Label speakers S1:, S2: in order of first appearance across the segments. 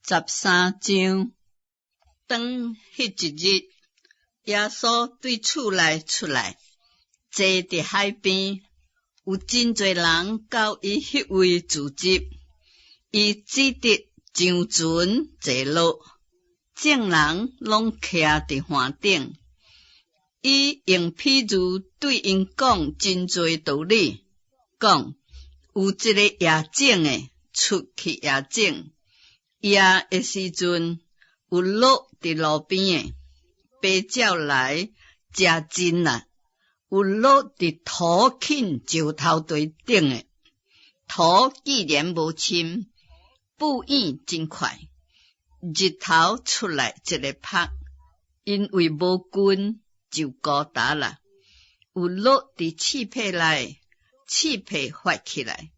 S1: 13章。當彼一日，耶穌對厝內出來，坐佇海邊，有真濟人到伊彼位聚集，伊只得上船坐落，眾人攏徛佇岸頂。伊用譬喻對𪜶講真濟道理，講有一个撒種的出去撒種，撒的時陣有落佇路邊的，飛鳥來食盡啦；有落佇土輕石頭地頂的，土既然無深，布湧真快，日頭出來一个曝，因為無根就枯焦啦。有落佇刺皮內，刺皮發起來，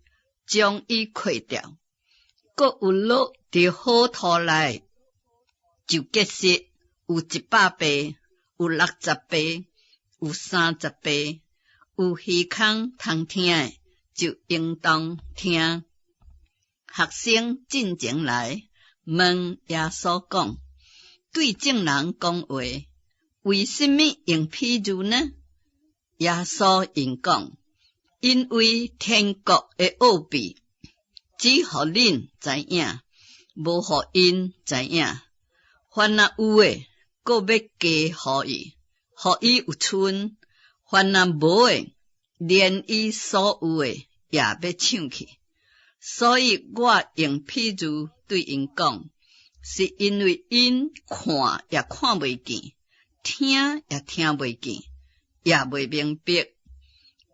S1: 將伊潰掉；閣有落佇好土內，就結實，有100倍，有60倍，有30倍。有耳孔通聽的，就應當聽。學生進前來問耶穌講：對眾人講話，為什麼用譬喻呢？耶穌應講：因為天國的奧秘，只予恁知影，無予𪜶知影。凡若有的，閣欲加予伊，予伊有賰；凡若無的，連伊所有的也欲搶去。所以我用譬喻對𪜶講，是因為𪜶看也看袂見，聽也聽袂見，也袂明白。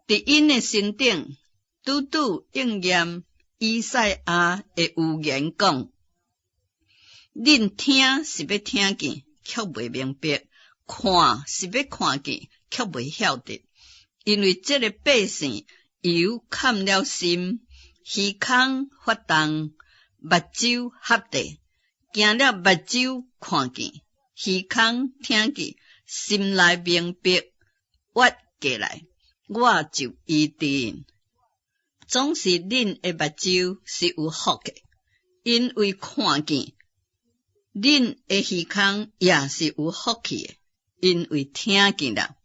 S1: 佇𪜶的心頂，拄拄應驗以賽亞的預言講：恁聽是欲聽見，卻袂明白；看是欲看見，卻袂曉得。因為這个百姓油崁了心，耳孔發重，目睭合地，驚了目睭看見，耳孔聽見，心內明白，轉過來，我就醫治𪜶。總是恁的目睭是有福的，因為看見；恁的耳孔也是有福氣的，因為聽見了。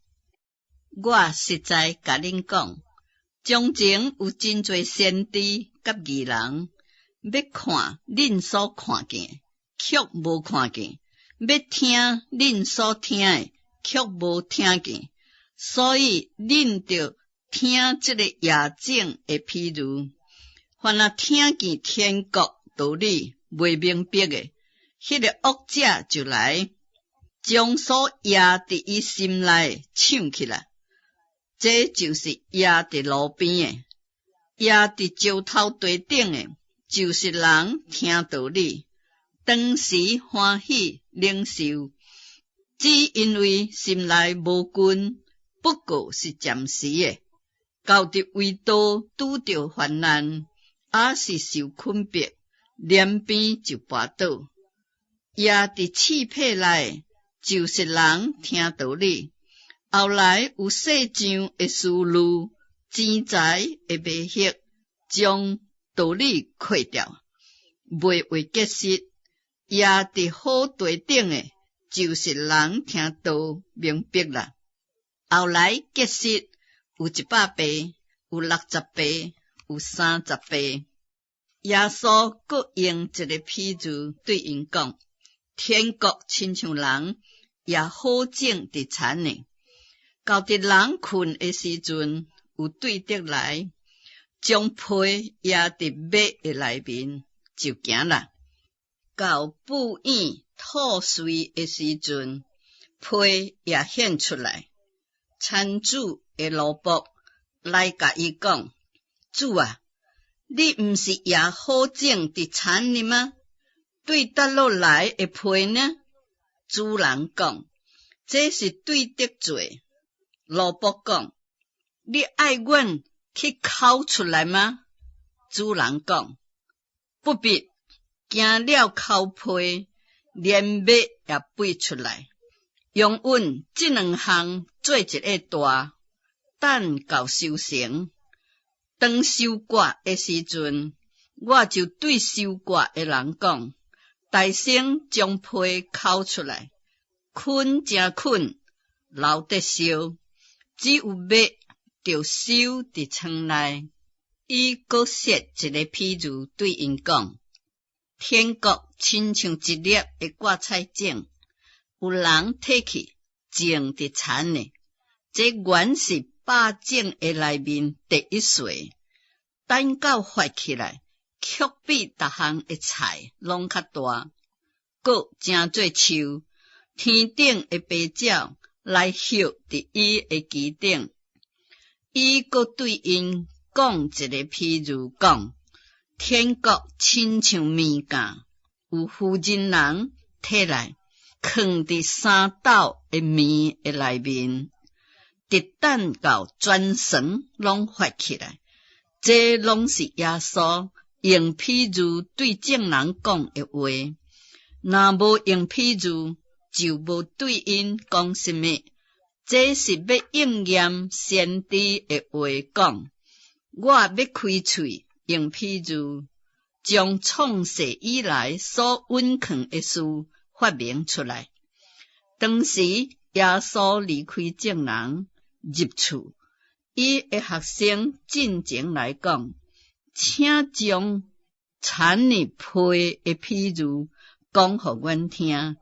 S1: 我實在共恁講，從前有真濟先知佮義人，欲看恁所看見的，卻無看見；欲聽恁所聽的，卻無聽見。所以恁著聽這个撒種的譬喻，凡若聽見天國道理袂明白的，彼个惡者就來將所撒佇伊心內搶去啦。這就是撒佇路邊的，撒佇石頭地頂的，就是人聽道理，當時歡喜領受，只因為心內無根，不過是暫時的。到佇為道拄著患難，抑是受困迫，連邊就跋倒。撒佇刺皮內，就是人聽道理，後來有世上的思慮、錢財的迷惑，將道理潰掉，袂會結實。撒佇好地頂的，就是人聽道明白啦。後來結實有100倍，有60倍，有30倍。耶穌閣用一个譬喻對𪜶講：天國親像人掖好種佇田的，到佇人睏的時陣，有對賊來，將皮掖佇麥的內面，就行啦。到布湧吐穗的時陣，皮也顯出來。田主的奴僕來共伊講：主啊，你毋是掖好種佇田裡嗎？對佗落來的皮呢？主人講：這是對賊做的。奴僕講：你愛阮去摳出來嗎？主人講：不必，驚了摳皮，連麥也拔出來。容阮這兩項做一个大，等到收成。當收割的時陣，我就對收割的人講：大聲將皮摳出來，捆誠捆，留得燒，只有麥著收佇倉內。伊閣設一个譬喻對𪜶講：天國親像一粒的割菜種，有人提去種佇田裡，這原是百種的內面第一細，等到發起來，卻比逐項的菜攏較大，閣成做樹，天頂的飛鳥來歇佇伊的枝頂。伊閣對𪜶講一个譬喻，講天國親像麵粳，有婦人人提來，囥佇3斗的麵的內面，直等到全船攏發起來。這攏是耶穌用譬喻對眾人講的話。若無用譬喻，就無對𪜶講啥物。這是欲應驗先知的話，講：我欲開喙用譬喻，將創世以來所隱藏的事發明出來。當時耶穌離開眾人入厝，伊的學生進前來講：請將田裡皮的譬喻講予阮聽。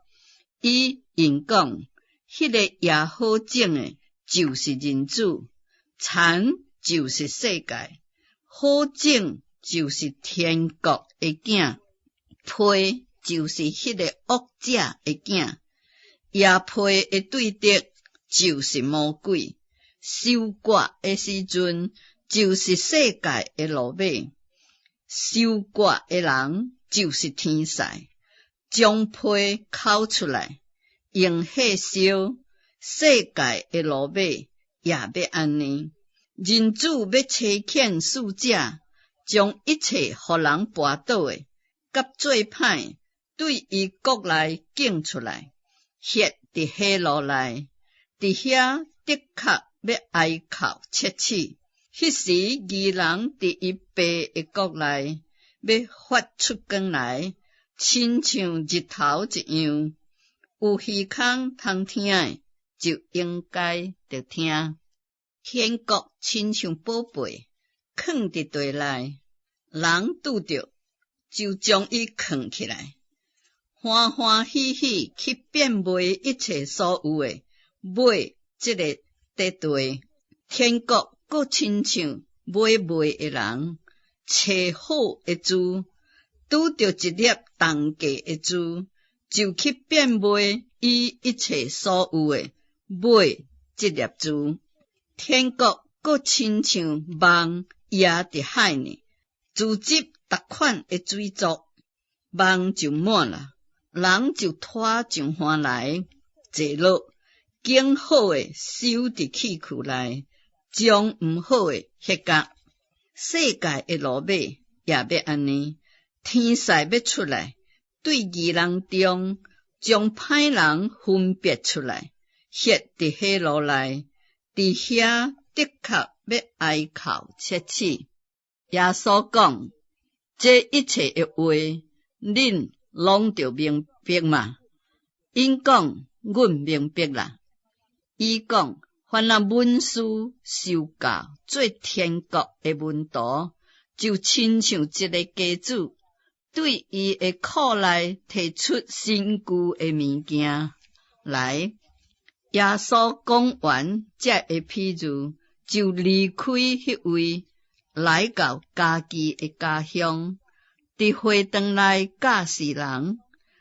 S1: 伊應講：彼个撒好種的，就是人子；田就是世界，好種就是天國的囝，皮就是彼个惡者的囝。撒皮的對敵就是魔鬼。收割的時陣，就是世界的落尾。收割的人就是天使，將皮摳出來，用火燒。世界的落尾也欲按呢。人子欲差遣使者，將一切予人跋倒的，佮做歹，對伊國內揀出來，歇佇火爐內，佇遐的確欲哀哭切齒。彼時義人佇伊爸的國內，欲發出光來，親像日頭一樣。有耳孔通聽的，就應該著聽。天國親像寶貝，囥佇地內，人拄著就將伊囥起來，歡歡喜喜去變賣一切所有的，買這个塊地。天國閣親像買賣的人，揣好的珠，拄著一粒重價的珠，就去變賣伊一切所有的，買這粒珠。天國閣親像網掖佇海裡，聚集逐款的水族，網就滿啦，人就拖上岸來，坐落，揀好的收佇器具內，將毋好的彼角。世界的落尾也欲按呢，天使欲出來，對義人中將歹人分別出來，歇佇火爐內，佇遐的確欲哀哭切齒。耶穌講：這一切的話，恁攏著明白嗎？𪜶講：阮明白啦。伊講：凡若文士受教做天國的門徒，就親像一个家主，對伊的庫內提出新舊的物件來。耶穌講完這个譬喻，就離開彼位，來到家己的家鄉，佇會堂內教示人，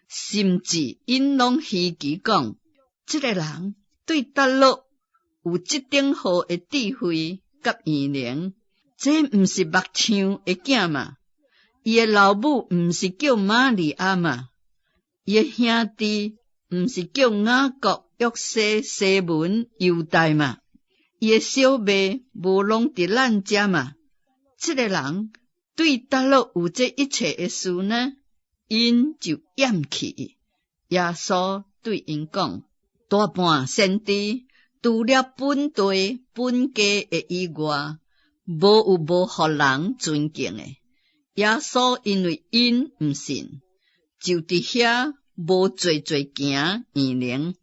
S1: 甚至𪜶攏稀奇講：這个人對佗落有這等號的智慧佮異能，這毋是木匠的囝嗎？伊的老母毋是叫瑪利亞嗎？伊的兄弟毋是叫雅各、約西、西門、猶大嗎？伊的小妹無攏佇咱遮嗎？這个人對佗落有這一切的事呢？𪜶就厭棄伊。耶穌對𪜶講：大半先知除了本地本家的以外，無有無予人尊敬的。耶穌因為𪜶毋信，就佇遐無濟濟行嬰靈。